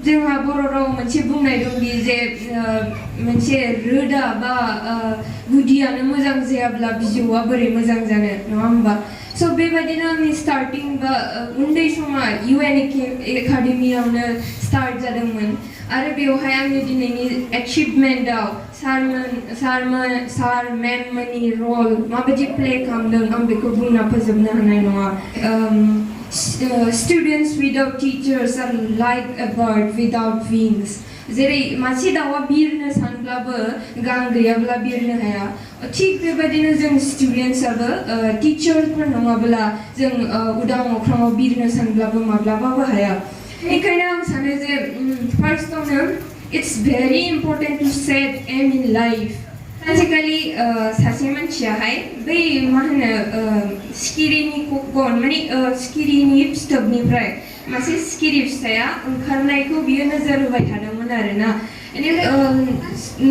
जोंहा बर' राव मोनसे बुंनाय दंदि जे मोनसे रोदा बा गुदियानो मोजां जायाब्ला बिजौआ बोरै मोजां जानो नङा होमबा स' बेबायदिनो आंनि स्टार्टिं बा उन्दै समा UN एकाडेमियावनो स्टार्ट जादोंमोन आरो बेवहाय आंनि दिनैनि एचिभमेन्टआव सार मेम मोननि रल माबायदि प्ले खालामदों आं बेखौ बुंना फोजोबनो हानाय नङा students without teachers are like a bird without wings जेरै मासे दाउआ बिरनो सानब्लाबो गां गैयाब्ला बिरनो हाया थिग बेबायदिनो जों स्टुडेन्टसाबो टिचारफोर नङाब्ला जों उदां अख्राङाव बिरनो सानब्लाबो माब्लाबाबो हाया बेनिखायनो आं सानो जे फार्स्टआवनो it's very important to set aim in life सानसेखालि सासे मानसियाहाय बै मा होनो सिखिरिनि गन माने सिखिरिनि फिथोबनिफ्राय मासे सिखिरि फिसाया ओंखारनायखौ बियो नोजोर होबाय थादोंमोन आरोना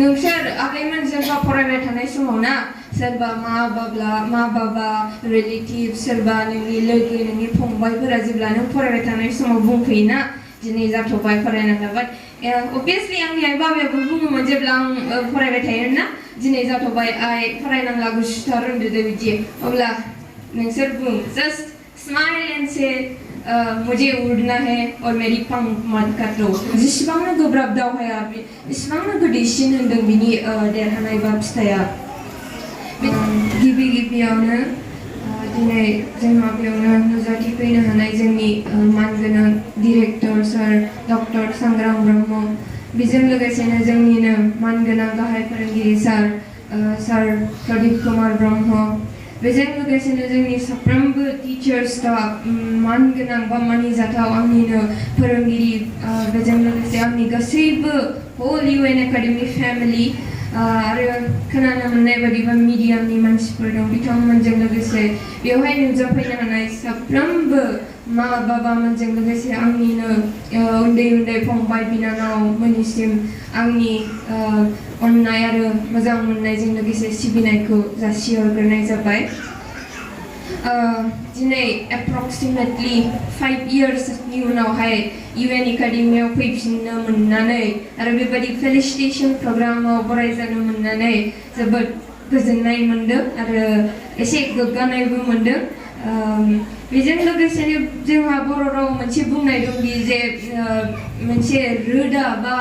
नोंसोर आगैमोन जेब्ला फरायबाय थानाय समाव ना सोरबा मा बाबा रिलेटिभ सोरबा नोंनि लोगो नोंनि फंबायफोरा जेब्ला नों फरायबाय थानाय समाव बुंफैयोना दिनै जाथ'बाय फरायनांला बाट अभियासलि आंनि आइ बाबायाबो बुङोमोन जेब्ला आं फरायबाय थायोमोन ना दिनै जाथ'बाय आइ फरायनांला गुसुथार उन्दुदो बिदि अब्ला नोंसोर बुं जास्ट स्माइल एन्ड से मुझे उड़ना है और मेरी पंख मत काटो जेसेबांनो गोब्राब दावहाया एसेबांनो गोदैसिन होनदों बिनि देरहानाय बा फिथाइया गिबियावनो दिनै जोंहा बेयावनो नुजाथिफैनो हानाय जोंनि मानगोनां डिरेक्टर सार डक्टर सांग्रां ब्रह्म बेजों लोगोसेनो जोंनिनो मानगोनां गाहाय फोरोंगिरि सार प्रदीप कुमार ब्रह्म बेजों लोगोसेनो जोंनि साफ्रोमबो टिचार स्टाफ मानगोनां बा मानिजाथाव आंनिनो फोरोंगिरि बेजों लोगोसे आंनि गासैबो होल UN एकाडेमि फेमिलि आरो खोनानो मोननाय बायदिबा मिडियामनि मानसिफोर दं बिथांमोनजों लोगोसे बेवहाय नुजाफैनो हानाय साफ्रोमबो मा बाबामोनजों लोगोसे आंनिनो उन्दै फंबाय बिनानाव मोननिसिम आंनि अननाय आरो मोजां मोननायजों लोगोसे सिबिनायखौ जासिहरग्रोनाय जाबाय दिनै एप्रक्सिमेटलि 5 इयार्सनि उनावहाय UN एकाडेमियाव फैफिननो मोननानै आरो बेबायदि फेलिसिटेसन प्रग्रामाव बरायजानो मोननानै जोबोद गोजोननाय मोनदों आरो एसे गोग्गानायबो मोनदों बेजों लोगोसेनो जोंहा बर' राव मोनसे बुंनाय दंदि जे मोनसे रोदा बा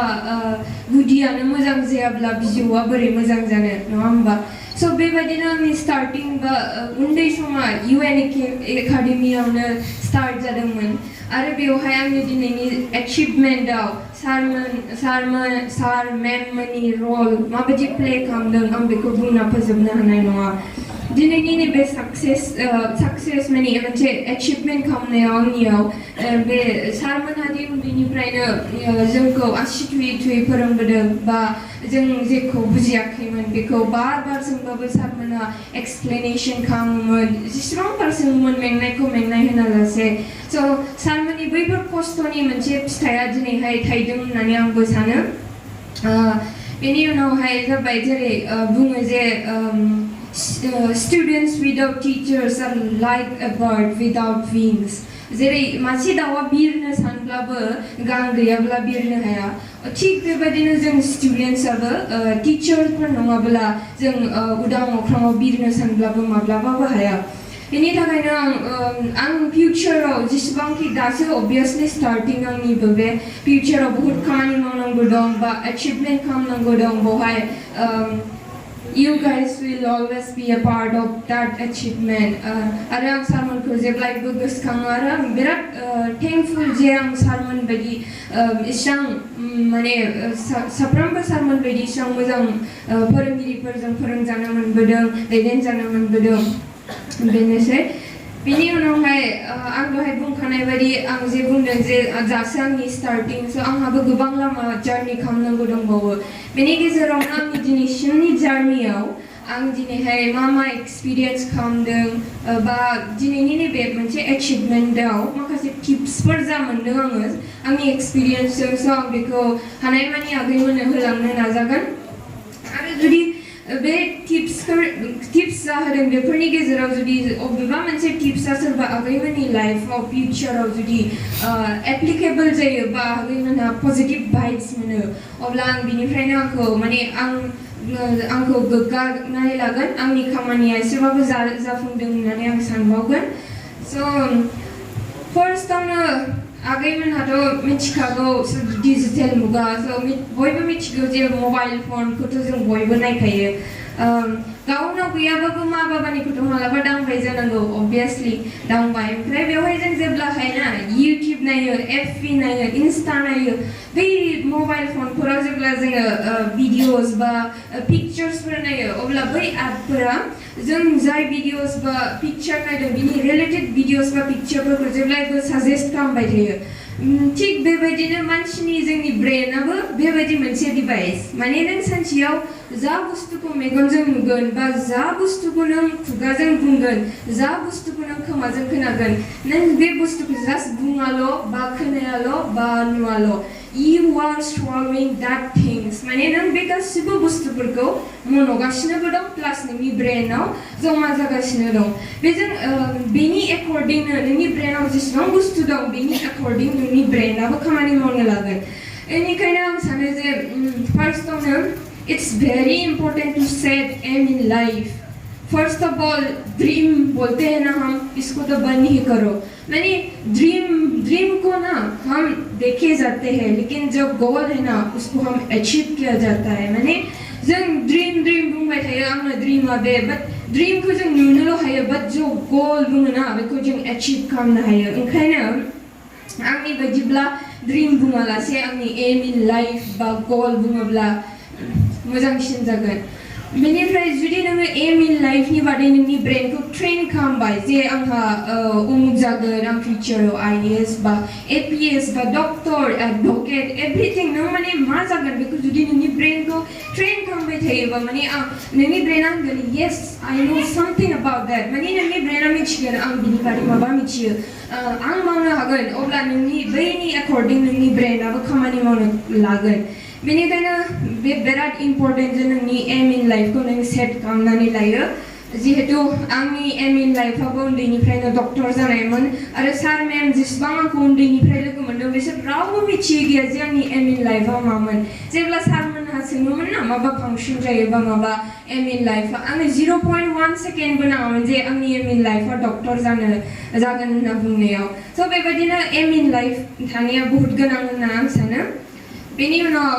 गुदियानो मोजां जायाब्ला बिजौआ बोरै मोजां जानो नङा होमबा स' बेबायदिनो आंनि स्टार्टिं बा उन्दै समा UN एकाडेमियावनो स्टार्ट जादोंमोन आरो बेवहाय आंनि दिनैनि एचिभमेन्टआव सार मेम मोननि रल माबायदि प्ले खालामदों आं बेखौ बुंना फोजोबनो हानाय नङा दिनैनि नैबे साक्सेस माने मोनसे एचिभमेन्ट खालामनायाव आंनियाव बे सारमोनहादि उन्दैनिफ्रायनो जोंखौ आसि थुयै फोरोंबोदों बा जों जेखौ बुजियाखैमोन बेखौ बार सोंबाबो सारमोनहा एक्सप्लेनेसन खालामोमोन जेसेबां बार सोङोमोन मेंनायखौ मेंनाय होनालासे स' सारमोननि बैफोर खस्थ'नि मोनसे फिथाइया दिनैहाय थाइदों होननानै आंबो सानो बेनि उनावहाय जाबाय जेरै बुङो जे students without teachers are like a bird without wings जेरै मासे दाउआ बिरनो सानब्लाबो गां गैयाब्ला बिरनो हाया थिग बेबायदिनो जों स्टुडेन्टसाबो टिचारफोर नङाब्ला जों उदां अख्राङाव बिरनो सानब्लाबो माब्लाबाबो हाया बेनि थाखायनो आं फिउचाराव जेसेबांखि दासो अभियासलि स्टार्टिं आंनिबो बे फिउचाराव बहुत खामानि मावनांगौ दं बा एचिभमेन्ट खालामनांगौ दं बेवहाय You guys will always be a part of that achievement. आरो आं सारमोनखौ जेब्लायबो गोसोखाङो आरो आं बिराद थेंकफुल जे आं सारमोन बायदि इसां माने साफ्रोमबो सारमोन बायदि इसां मोजां फोरोंगिरिफोरजों फोरोंजानो मोनबोदों दैदेनजानो मोनबोदों बेनोसै बेनि उनावहाय आं दहाय बुंखानाय बायदि आं जे बुंदों जे दासो आंनि स्टार्टिं स' आंहाबो गोबां लामा जार्नि खालामनांगौ दंबावो बेनि गेजेरावनो आंनि दिनैसिमनि जार्नियाव आं दिनैहाय मा एक्सपिरियेन्स खालामदों बा दिनैनि नैबे मोनसे एचिभमेन्टआव माखासे टिप्सफोर जा मोनदों आङो आंनि एक्सपिरियेन्सजों स' आं बेखौ हानायमानि आगैमोननो होलांनो नाजागोन आरो जुदि बे टिप्स जाहोदों बेफोरनि गेजेराव जुदि अबेबा मोनसे टिप्सआ सोरबा आगैमोननि लाइफआव फिउचाराव जुदि एप्लिकेबल जायो बा आगैमोनहा पजिटिभ भाइब्स मोनो अब्ला आं बिनिफ्रायनो आंखौ गोग्गानाय लागोन आंनि खामानिया एसेबाबो जाफुंदों होननानै आं सानबावगोन स' फार्स्टआवनो आगैमोनहाथ' मिथिखागौ डिजिटेल मुगा स' बयबो मिथिगौ जे मबाइल फनखौथ' जों बयबो नायखायो गावनाव गैयाबाबो मा बाबानिखौथ' मालाबा दांबाय जानांगौ अबभियासलि दांबाय ओमफ्राय बेवहाय जों जेब्लाहाय ना इउटिउब नायो एफबी नायो इन्स्टा नायो बै मबाइल फनफोराव जेब्ला जोङो भिडिअस बा पिक्चार्सफोर नायो अब्ला बै एपफोरा जों जाय भिडिअस बा पिक्चार नायदों बिनि रिलेटेड भिडिअस बा पिक्चारफोरखौ जेब्लायबो साजेस्ट खालामबाय थायो थिग बेबायदिनो मानसिनि जोंनि ब्रेनाबो बेबायदि मोनसे डिभाइस माने नों सानसेयाव जा बुस्थुखौ मेगनजों नुगोन बा जा बुस्थुखौ नों खुगाजों बुंगोन जा बुस्थुखौ नों खोमाजों खोनागोन नों बे बुस्थुखौ जास्ट बुङाल' बा खोनायाल' बा Nuwal' you are swallowing that things माने नों बे गासिबो बुस्थुफोरखौ मनगासिनोबो दं प्लास नोंनि ब्रेनाव जमा जागासिनो दं बेजों बेनि एकर्डिंनो नोंनि ब्रेनाव जेसेबां बुस्थु दं बेनि एकर्डिं नोंनि ब्रेनाबो खामानि मावनो लागोन बेनिखायनो आं सानो जे फार्स्टआवनो it's very important to set aim in life first of all dream बोलते हैं ना हम इसको तो बंद ही करो मैंने ड्रीम को ना हम देखे जाते हैं लेकिन जब गोल है ना उसको हम अचीव किया जाता है मैंने जों ड्रीम बुंबाय थायो आंना ड्रीमा बे बाट ड्रीमखौ जों नुनोल' हायो बाट जो गोल बुङो ना बेखौ जों अचीव खालामनो हायो ओंखायनो आंनि बायदिब्ला ड्रीम बुङालासे आंनि एम इन लाइफ बा गोल बुङोब्ला मोजांसिन जागोन बेनिफ्राय जुदि नोङो एम इन लाइफनि बादै नोंनि ब्रेनखौ ट्रेन खालामबाय जे आंहा उमुक जागोन आं फिउचाराव आईएएस बा एपीएस बा डक्टर एडभोकेट एभ्रिथिं नों माने मा जागोन बेखौ जुदि नोंनि ब्रेनखौ ट्रेन खालामबाय थायोबा माने नोंनि ब्रेना होनगोन yes I know समथिं about that माने नोंनि ब्रेना मिथिगोन आं बिनि बादै माबा मिथियो आं मावनो हागोन अब्ला नोंनि बैनि एकर्डिं नोंनि ब्रेनाबो खामानि मावनो लागोन बेनिखायनो बे बिराद इम्पर्टेन्ट जे नोंनि एम इन लाइफखौ नों सेट खालामनानै लायो जिहेतु आंनि एम इन लाइफआबो उन्दैनिफ्रायनो डक्टर जानायमोन आरो सार मेम जेसेबां आंखौ उन्दैनिफ्राय लोगो मोनदों बिसोर रावबो मिथियै गैया जे आंनि एम इन लाइफआ मामोन जेब्ला सारमोनहा सोङोमोन ना माबा फांसन जायोबा माबा एम इन लाइफआ आंनो 0.1 सेकेन्डबो नाङामोन जे आंनि एम इन लाइफआ डक्टर जागोन होनना बुंनायाव स' बेबायदिनो एम इन लाइफ थानाया बहुत गोनां होनना आं सानो बेनि उनाव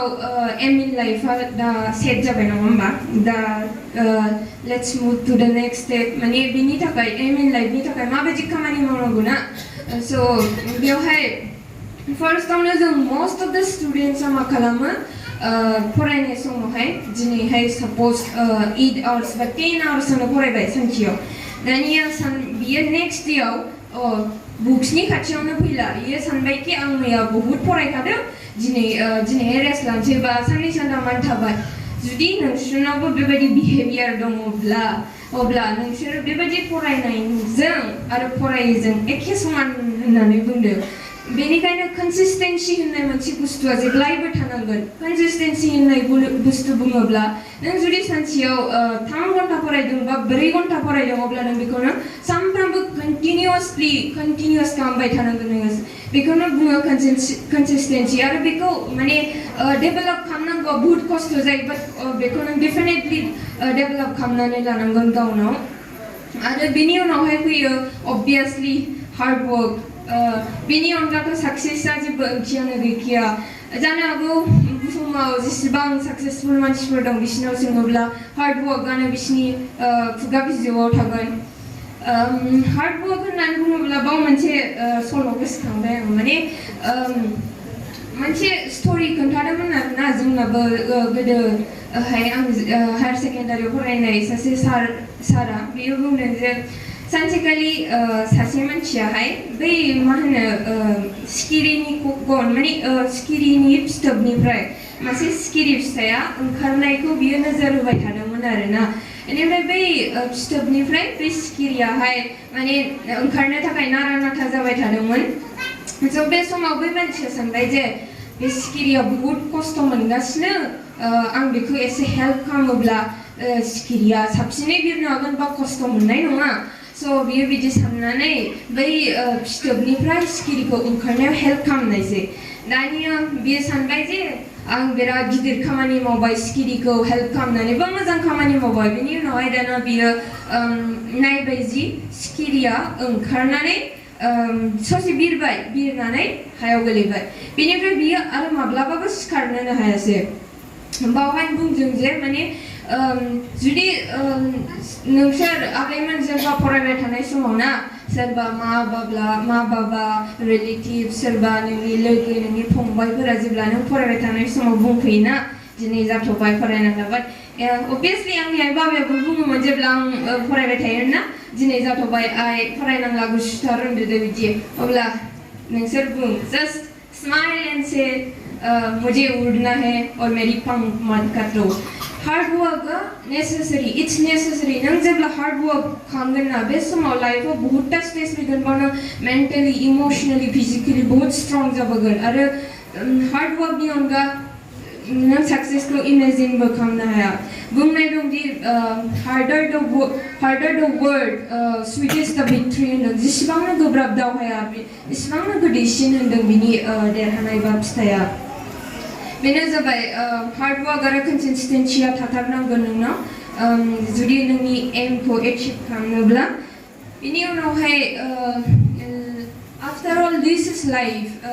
एम इन लाइफआ दा सेट जाबाय नङा होमबा दा लेट्स मुभ टु द नेक्स्ट स्टेप माने बेनि थाखाय एम इन लाइफनि थाखाय माबायदि खामानि मावनांगौ ना स' बेवहाय फार्स्टआवनो जों मोस्ट अफ द स्टुडेन्ट्सआ मा खालामो फरायनाय समावहाय दिनैहाय साप'ज 8 आवार्स बा 10 आवार्सआनो फरायबाय सानसेयाव दानिया बियो नेक्स्ट डेआव बुक्सनि खाथियावनो फैला बियो सानबाय कि आं मैया बहुद फरायखादों दिनैहाय रेस्ट लानोसै बा साननै सानथामानो थाबाय जुदि नोंसोरनावबो बेबायदि बिहेभियार दङब्ला अब्ला नोंसोर बेबायदि फरायनायजों आरो फरायैजों एखे समान होननानै बुंदों बेनिखायनो कन्सिस्टेन्सि होननाय मोनसे बुस्थुआ जेब्लायबो थानांगोन कन्सिस्टेन्सि होननाय बुस्थु बुङोब्ला नों जुदि सानसेयाव 3 घन्टा फरायदों बा 4 घन्टा फरायदों अब्ला नों बेखौनो सानफ्रामबो कन्टिनिउस खालामबाय थानांगोन नोङो बेखौनो बुङो कन्सिस्टेन्सि आरो बेखौ माने डेभेलप खालामनांगौ बहुत खस्थ' जायो बाट बेखौ नों डेफिनेटलि डेभेलप खालामनानै लानांगोन गावनाव आरो बेनि उनावहाय फैयो अबभियासलि हार्ड वर्क बेनि अनगाथ' साक्सेसआ जेबो ओंथियानो गैखाया जानो हागौ बुहुमाव जेसेबां साक्सेसफुल मानसिफोर दं बिसोरनाव सोङोब्ला हार्ड वर्कआनो बिसोरनि खुगा बिजौआव थागोन हार्ड वर्क होननानै बुङोब्ला बाव मोनसे सल' गोसोखांबाय आं माने मोनसे स्ट'रि खोन्थादोंमोन आरोना जोंनाबो गोदोहाय आं हायार सेकेन्डारियाव फरायनाय सासे सारा बेयो बुंदों जे सानसेखालि सासे मानसियाहाय बै मा होनो सिखिरिनि गन माने सिखिरिनि फिथोबनिफ्राय मासे सिखिरि फिसाया ओंखारनायखौ बियो नोजोर होबाय थादोंमोन आरोना बेनिफ्राय बै फिथोबनिफ्राय बै सिखिरियाहाय माने ओंखारनो थाखाय नारा नाथा जाबाय थादोंमोन स' बे समाव बै मानसिया सानबाय जे बे सिखिरिया बहुत खस्थ' मोनगासिनो आं बेखौ एसे हेल्प खालामोब्ला सिखिरिया साबसिनै बिरनो हागोन बा खस्थ' मोननाय नङा स' बियो बिदि साननानै बै फिथोबनिफ्राय सिखिरिखौ ओंखारनायाव हेल्प खालामनायसै दानिया बियो सानबाय जे आं बिराद गिदिर खामानि मावबाय सिखिरिखौ हेल्प खालामनानै बा मोजां खामानि मावबाय बेनि उनावहाय दाना बियो नायबाय जि सिखिरिया ओंखारनानै ससे बिरबाय बिरनानै हायाव गोलैबाय बेनिफ्राय बियो आरो माब्लाबाबो सिखारनोनो हायासै बावहाय बुंदों जे माने जुदि नोंसोर आगैमोन सोरबा फरायबाय थानाय समाव ना सोरबा मा बाबा रिलेटिभ सोरबा नोंनि लोगो नोंनि फंबायफोरा जेब्ला नों फरायबाय थानाय समाव बुंफैयोना दिनै जाथ'बाय फरायनांला बाट अभियासलि आंनि आइ बाबायाबो बुङोमोन जेब्ला आं फरायबाय थायोमोन ना दिनै जाथ'बाय आइ फरायनांला गुसुथार उन्दुदो बिदि अब्ला नोंसोर बुं जस्ट स्माइल एन्ड से मुझे उड़ना है और मेरी पंख मत काटो hard work necessary it's necessary नों जेब्ला हार्ड वर्क खालामगोन ना बे समाव लाइफआव बहुतटा स्टेज फैगोन बावनो मेन्टेलि इमोसनेलि फिजिकेलि बहुत स्ट्रं जाबोगोन आरो हार्ड वर्कनि अनगा नों सक्सेसखौ इमेजिनबो खालामनो हाया बुंनाय दं दि हार्डार द वर्ड स्वीटेस्ट द भिक्ट्री होनदों जेसेबांनो गोब्राब दावहाया एसेबांनो गोदैसिन होनदों बिनि देरहानाय बा फिथाइया बेनो जाबाय हार्ड वर्क आरो कनसिस्टेन्सिया थाथारनांगोन नोंनाव जुदि नोंनि एमखौ एचिभ खालामनोब्ला बेनि उनावहाय after all this is life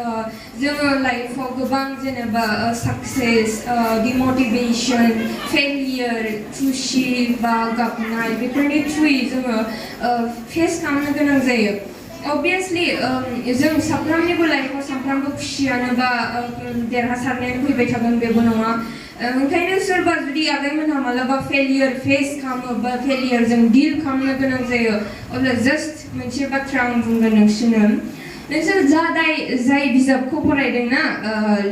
जोङो लाइफआव गोबां जेनेबा सक्सेस डिमटिभेसन फेलियर खुसि बा गाबनाय बेफोरनि थ्रुयै जोङो फेस खालामनो गोनां जायो obviously जों साफ्रोमनिबो लाइफआव साफ्रोमबो खुसियानो बा देरहासारनायानो फैबाय थागोन बेबो नङा ओंखायनो सोरबा जुदि आगैमोनहा मालाबा फेलियर फेस खालामो बा फेलियरजों डिल खालामनो गोनां जायो अब्ला जास्ट मोनसे बाथ्रा आं बुंगोन नोंसोर जाय बिजाबखौ फरायदोंना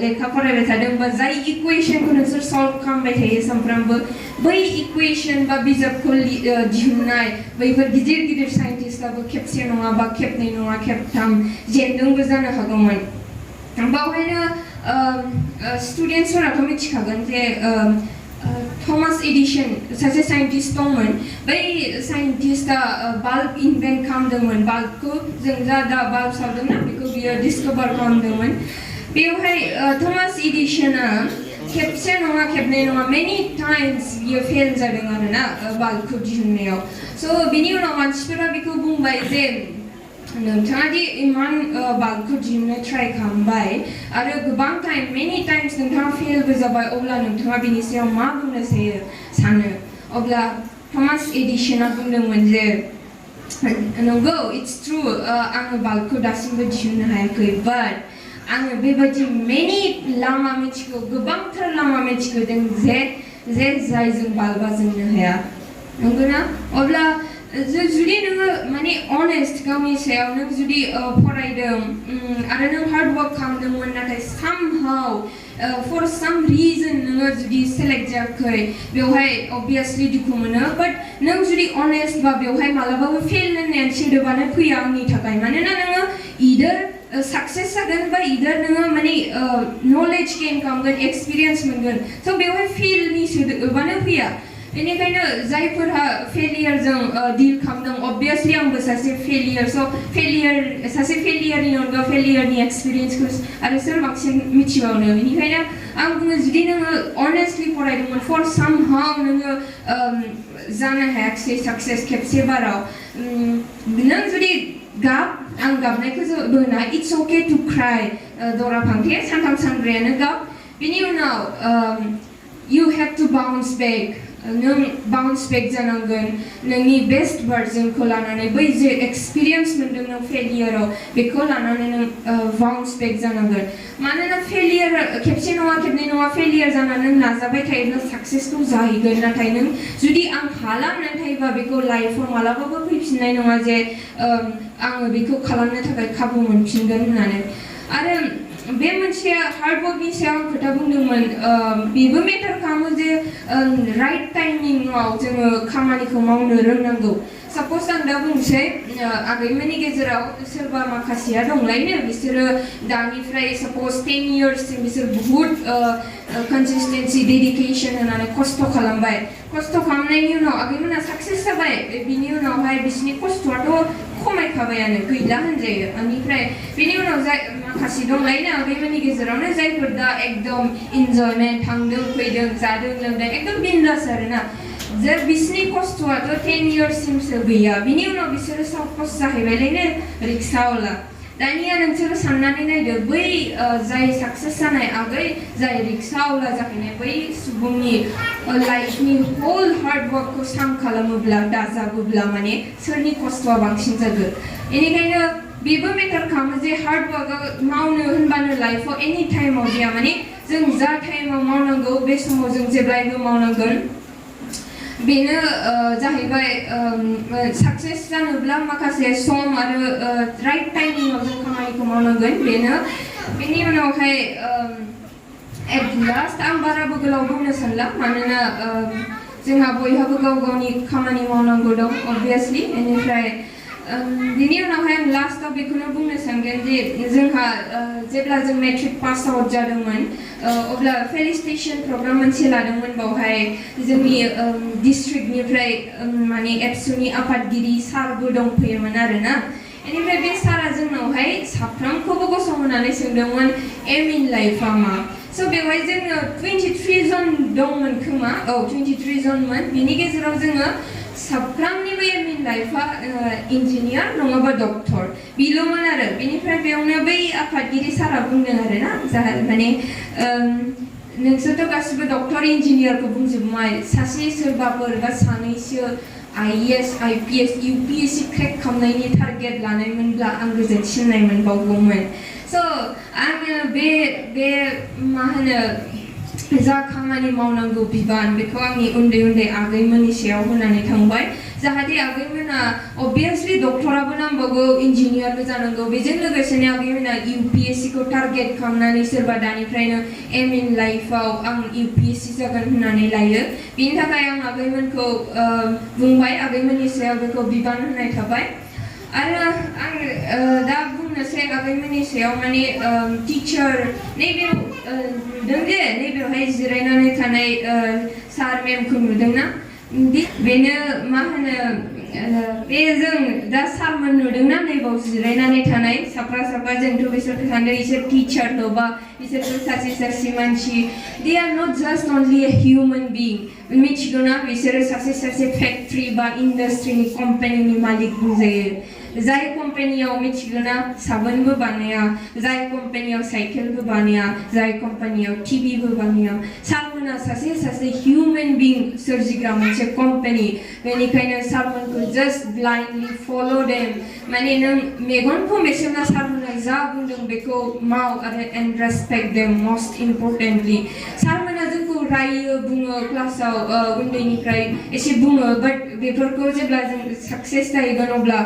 लेखा फरायबाय थादों बा जाय इकुवेशनखौ नोंसोर सल्भ खालामबाय थायो सानफ्रामबो बै इकुवेशन बा बिजाबखौ दिहुननाय बैफोर गिदिर साइन्टिस्टआबो खेबसे नङा बा खेबनै नङा खेबथाम जेनदोंबो जानो हागौमोन बावहायनो स्टुडेन्टसफोराथ' मिथिखागोन जे थमास एडिसन सासे साइन्टिस्ट दंमोन बै साइन्टिस्टआ बाल्ब इनभेन्ट खालामदोंमोन बाल्बखौ जों दा बाल्ब सावदोंना बेखौ बियो डिस्कभार खालामदोंमन बेवहाय थमास एडिसना खेबसे नङा खेबनै नङा मेनि टाइम्स बियो फेल जादों आरोना बाल्बखौ दिहुननायाव स' बिनि उनाव मानसिफोरा बेखौ बुंबाय जे नोंथाङा दि इमान बाल्बखौ दिहुननो ट्राइ खालामबाय आरो गोबां टाइम मेनि टाइम्स नोंथाङा फेलबो जाबाय अब्ला नोंथाङा बिनि सायाव मा बुंनो सानो अब्ला थमास एडिसना बुंदोंमोन जे नंगौ इट्स ट्रु आङो बाल्बखौ दासिमबो दिहुननो हायाखै बाट आङो बेबायदि मेनि लामा मिथिगौ गोबांथार लामा मिथिगौदों जे जायजों बाल्बा जोंनो हाया नंगौना अब्ला जुदि नोङो माने अनेस्ट गावनि सायाव नों जुदि फरायदों आरो नों हार्ड वर्क खालामदोंमोन नाथाय सामहाव फर साम रिजन नोङो जुदि सेलेक्ट जायाखै बेवहाय अभियासलि दुखु मोनो बाट नों जुदि अनेस्ट बा बेवहाय मालाबाबो फेल होननाय सोदोबानो फैया आंनि थाखाय मानोना नोङो इदार सक्सेस जागोन बा इदार नोङो माने नलेज गेन खालामगोन एक्सपिरियेन्स मोनगोन स' बेवहाय फेलनि सोदोबानो फैया बेनिखायनो जायफोरहा फेलियरजों डिल खालामदों अभियासलि आंबो सासे फेलियर स' सासे फेलियरनि अनगा फेलियरनि एक्सपिरियेन्सखौ आरो सोर बांसिन मिथिबावनो बेनिखायनो आं बुङो जुदि नोङो अनेस्टलि फरायदोंमोन फर सामहाव नोङो जानो हायाखिसै सक्सेस खेबसे बाराव नों जुदि आं गाबनायखौ होना इट्स अके टु क्राइ दरा फांथे सानथाम सानब्रैयानो गाब बिनि उनाव you have to bounce back नों बाउन्स बेक जानांगोन नोंनि बेस्ट भार्जनखौ लानानै बै जे एक्सपिरियेन्स मोनदों नों फेलियराव बेखौ लानानै नों बाउन्स बेक जानांगोन मानोना फेलियर खेबसे नङा खेबनै नङा फेलियर जानानै नों नाजाबाय थायोब्ला सक्सेसखौ जाहैगोन नाथाय नों जुदि आं हाला होननानै थायोबा बेखौ लाइफआव मालाबाबो फैफिननाय नङा जे आङो बेखौ खालामनो थाखाय खाबु मोनफिनगोन होननानै आरो बे मोनसे हार्डवर्कनि सायाव आं खोथा बुंदोंमोन बेबो मेटार खालामो जे राइट टाइमिंआव जोङो खामानिखौ मावनो रोंनांगौ सपोज आं दा बुंसै आगैमोननि गेजेराव सोरबा माखासेया दंलायनो बिसोरो दानिफ्राय सपोज 10 इयार्ससिम बिसोर बुहुत कन्सिस्टेन्सि डेडिकेसन होनानै खस्थ' खालामबाय खस्थ' खालामनायनि उनाव आगैमोना साक्सेस जाबाय बिनि उनावहाय बिसोरनि खस्थ'आथ' खमायखाबायानो गैला होनजायो बेनिफ्राय बिनि उनाव जाय माखासे दंलायनो आगैमोननि गेजेरावनो जायफोर दा एकदम इन्जयमेन्ट थांदों फैदों जादों लोंदों एकदम बिन्दास आरोना जे बिसोरनि खस्थ'आथ' 10 इयार्ससिमसो गैया बिनि उनाव बिसोरो सापस जाहैबायलायनो रिक्सावाला दानिया नोंसोरो साननानै नायदो बै जाय साक्सेस जानाय आगै जाय रिक्सावाला जाहैनाय बै सुबुंनि लाइफनि होल हार्डवर्कखौ साम खालामोब्ला दाजाबोब्ला माने सोरनि खस्थ'आ बांसिन जागोन बेनिखायनो बेबो मेटार खालामो जे हार्डवर्कआव मावनो होनबानो लाइफआव एनि टाइमाव गैया माने जों जा टाइमाव मावनांगौ बे समाव जों जेब्लायबो मावनांगोन बेनो जाहैबाय साक्सेस जानोब्ला माखासे सम आरो राइट टाइमिंआव जों खामानिखौ मावनांगोन बेनो बेनि उनावहाय एट लास्ट आं बाराबो गोलाव बुंनो सानला मानोना जोंहा बयहाबो गाव गावनि खामानि मावनांगौ दं अबभियासलि बेनिफ्राय बिनि उनावहाय आं लास्टआव बेखौनो बुंनो सानगोन जे जोंहा जेब्ला जों मेट्रिक पास आउट जादोंमोन अब्ला फेलिसिटेसन प्रग्राम मोनसे लादोंमोन बावहाय जोंनि डिस्ट्रिक्टनिफ्राय माने एबसुनि आफादगिरि सारबो दंफैयोमोन आरोना बेनिफ्राय बे सारा जोंनावहाय साफ्रोमखौबो गसंहोनानै सोंदोंमोन एम इन लाइफआ मा स' बेवहाय जोङो 23 जन दंमोन खोमा 23 जनमोन बिनि गेजेराव जोङो साफ्रोमनिबो एम इन लाइफआ इन्जिनियार नङाबा डक्टर बेल'मोन आरो बेनिफ्राय बेयावनो बै आफादगिरि सारा बुंदों आरोना माने नोंसोरथ' गासिबो डक्टर इन्जिनियारखौ बुंजोबबाय सासे सोरबाफोर बा सानैसो IAS IPS UPSC क्रेक खालामनायनि टारगेट लानायमोनब्ला आं गोजोनसिननाय मोनबावगौमोन स' आङो बे मा होनो जा खामानि मावनांगौ बिबान बेखौ आंनि उन्दै उन्दै आगैमोननि सायाव होनानै थांबाय जाहाथे आगैमोना अबभियासलि डक्टराबो नांबावगौ इन्जिनियारबो जानांगौ बेजों लोगोसेनो आगैमोना UPSC खौ टारगेट खालामनानै सोरबा दानिफ्रायनो एम इन लाइफआव आं UPSC जागोन होननानै लायो बिनि थाखाय आं आगैमोनखौ बुंबाय आगैमोननि सायाव बेखौ बिबान होनाय थाबाय आरो आं दा बुंनोसै आगैमोननि सायाव माने टिचार नैबे नुदों जे नैबेवहाय जिरायनानै थानाय सार मेमखौ नुदोंना बेनो मा होनो बे जों दा सारमोन नुदोंना नैबाव जिरायनानै थानाय साफा साफा जोंथ' बिसोरखौ सानदों बिसोर टिचारल' बा बिसोरथ' सासे मानसि they are not just only A human बिं मिथिगौना बिसोरो सासे फेक्ट्रि बा इन्डास्ट्रिनि कम्पानिनि मालिक बुंजायो जाय कम्पानियाव मिथिगौना साबोनबो बानाया जाय कम्पानियाव साइकेलबो बानाया जाय कम्पानियाव टिभिबो बानाया सारमोना सासे हिउमेन बिं सोरजिग्रा मोनसे कम्पानि बेनिखायनो सारमोनखौ जास्ट ब्लाइन्डलि फल' देम माने नों मेगनखौ मेसेमना सारमोना जा बुंदों बेखौ माव आरो एन्ड रेसपेक्ट देम मस्ट इम्परटेन्टलि सारमोना जोंखौ रायो बुङो क्लासाव उन्दैनिफ्राय एसे बुङो बाट बेफोरखौ जेब्ला जों साक्सेस जाहैगोन अब्ला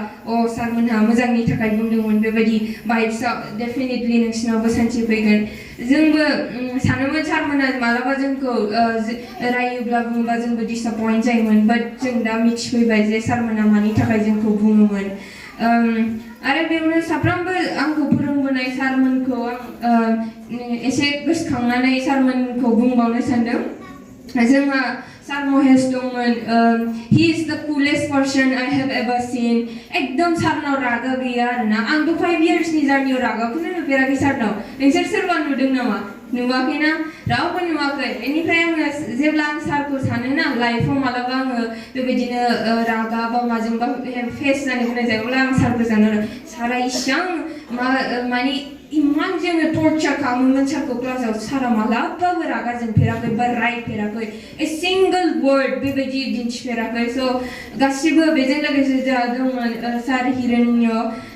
सारमोनहा मोजांनि थाखाय बुंदोंमोन बेबायदि भाइब्सआ डेफिनेटलि नोंसिनावबो सानसे फैगोन जोंबो सानोमोन सारमोनहा मालाबा जोंखौ रायोब्ला बुङोबा जोंबो डिसएपइन्ट जायोमोन बाट जों दा मिथिफैबाय जे सारमोनहा मानि थाखाय जोंखौ बुङोमोन आरो बेयावनो साफ्रोमबो आंखौ फोरोंबोनाय सारमोनखौ आं एसे गोसोखांनानै सारमोनखौ बुंबावनो सानदों जोंहा सार महेश दंमोन he is the coolest person I have ever seen एकदम सारनाव रागा गैया आरोना आंथ' 5 इयार्सनि जार्नियाव रागाखौनो नुफेराखै सारनाव नोंसोर सोरबा नुदों नामा नुवाखैना रावबो नुवाखै बेनिफ्राय आङो जेब्ला आं सारखौ सानोना लाइफआव मालाबा आङो बेबायदिनो रागा बा माजोंबा फेस जानो गोनां जायो अब्ला आं सारखौ सानो सारा इसां माने इमान जोङो टर्चार खालामोमोन सारखौ क्लासाव सारा मालाबाबो रागा जोंफेराखै बा रायफेराखै ए सिंगल वर्ड बेबायदि दिन्थिफेराखै स' गासिबो बेजों लोगोसे जोंहा दंमोन सार हिरण्य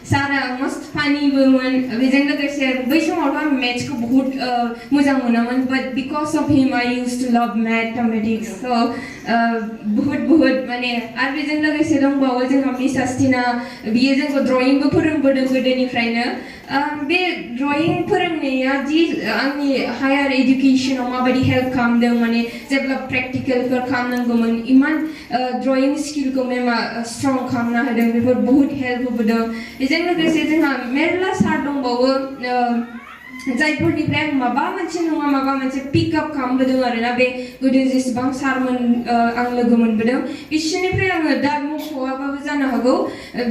सारा मस्त फानिबोमोन बेजों लोगोसे बै समावथ' आं मेथ्सखौ बहुत मोजां मोनामोन but because of him I used to love mathematics so बहुत माने आरो बेजों लोगोसे दंबावो जोंहा मिस आस्टिना बियो जोंखौ ड्रयिंबो फोरोंबोदों गोदोनिफ्रायनो बे ड्रयिं फोरोंनाया जि आंनि हायार इडुकेसनाव माबायदि हेल्प खालामदों माने जेब्ला प्रेक्टिकेलफोर खालामनांगौमोन इमान ड्रयिं स्किलखौ मेमा स्ट्रं खालामना होदों बेफोर बहुत हेल्प होबोदों बेजों लोगोसे जोंहा मेरला सार दंबावो जायफोरनिफ्राय आं माबा मोनसे नङा माबा मोनसे पिकआप खालामबोदों आरोना बे गोदो जेसेबां सारमोन आं लोगो मोनबोदों बिसोरनिफ्राय आङो दा मख'आबाबो जानो हागौ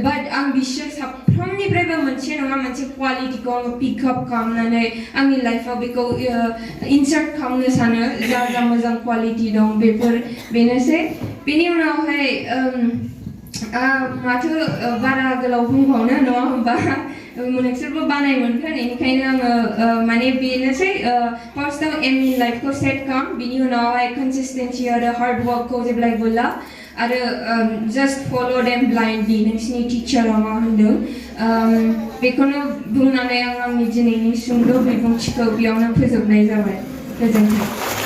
बाट आं बिसोर साफ्रोमनिफ्रायबो मोनसे नङा मोनसे क्वालिटिखौ आङो पिकआप खालामनानै आंनि लाइफआव बेखौ इनसार्ट खालामनो सानो जा मोजां क्वालिटि दं बेनोसै बेनि उनावहाय माथो बारा गोलाव बुंबावनो नङा होमबा नोंसोरबो बानाय मोनगोन बेनिखायनो आङो माने बेनोसै फार्स्टआव एम इन लाइफखौ सेट खालाम बिनि उनावहाय कनसिस्टेन्सि आरो हार्ड वर्कखौ जेब्लायबो ला आरो जास्ट फल' देम ब्लाइन्डलि नोंसिनि टिचारा मा होनदों बेखौनो बुंनानै आं आंनि दिनैनि सुंद' बिबुंथिखौ बेयावनो फोजोबनाय जाबाय गोजोन्थों